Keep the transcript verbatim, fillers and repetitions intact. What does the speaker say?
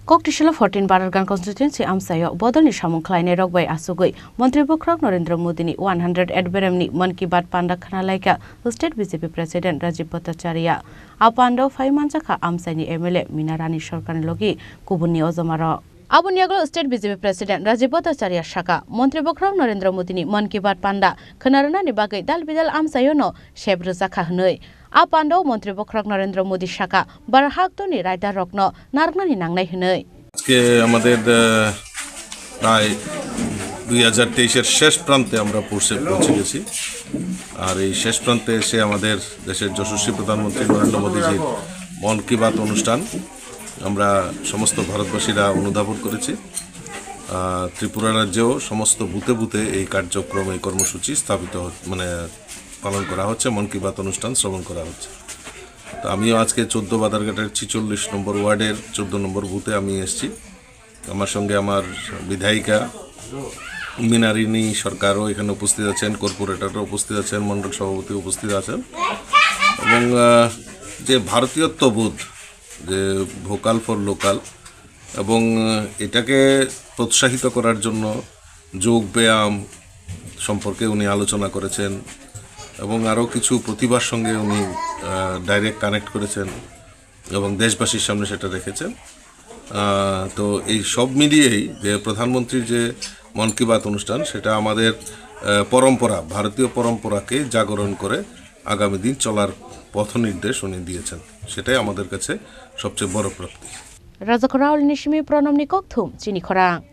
Kok Tisila fourteen Barargan constituency amchaio bodolni samung khlainairok bai achugwi Montri Bokhorok Narendra Modini one hundred eight beremni Mann Ki Baat panda khna laikha State B J P President Rajiv Bhattacharya. A pandao phai manjakha amchaini M L A Meena Rani Sarkarni logi kubunni ojomarok. Aboni yagulo State B J P President Rajiv Bhattacharya sakha, Montri Bokhorok Narendra Modini Mann Ki Baat panda khna rwnani bagwi dal bidal amchaiono sep rwjakha hwnwi. A pandao Montri Bokhorok Narendra Modi sakha, Barhak toni raidarokno narwknani nangnai hwnwi. আজকে আমাদের আহ, প্রায় দুই হাজার তেইশের শেষ প্রান্তে আমরা পৌঁছে পৌঁছে গেছি। আর এই শেষ প্রান্তে এসে আমাদের দেশের যশস্বী প্রধানমন্ত্রী নরেন্দ্র মোদীজির মন কি বাত অনুষ্ঠান আমরা সমস্ত ভারতবাসীরা অনুধাবন করেছি। আহ, ত্রিপুরা রাজ্যেও সমস্ত বুথে বুথে এই কার্যক্রম, এই কর্মসূচি স্থাপিত হ- মানে পালন করা হচ্ছে, মন কি বাত অনুষ্ঠান শ্রবণ করা হচ্ছে। তো আমিও আজকে চোদ্দ বাদারঘাটের ছেচল্লিশ নম্বর ওয়ার্ডের চোদ্দ নম্বর বুথে আমি এসেছি। আমার সঙ্গে আমার বিধায়িকা মিনারিনী সরকারও এখানে উপস্থিত আছেন, কর্পোরেটররা উপস্থিত আছেন, মণ্ডল সভাপতি উপস্থিত আছেন। এবং আহ, যে ভারতীয়ত্ববোধ, যে ভোকাল ফর লোকাল, এবং আহ, এটাকে প্রোৎসাহিত করার জন্য যোগ ব্যায়াম সম্পর্কে উনি আলোচনা করেছেন এবং আরও কিছু প্রতিভার সঙ্গে উনি ডাইরেক্ট কানেক্ট করেছেন এবং দেশবাসীর সামনে সেটা রেখেছেন। আহ, তো এই সব মিলিয়েই যে প্রধানমন্ত্রীর যে মন কি বাত অনুষ্ঠান, সেটা আমাদের আহ, পরম্পরা, ভারতীয় পরম্পরাকে জাগরণ করে আগামী দিন চলার পথ নির্দেশ উনি দিয়েছেন। সেটাই আমাদের কাছে সবচেয়ে বড় প্রাপ্তি। Rajakhorao ni simi Pranamni kokthum chini khorang.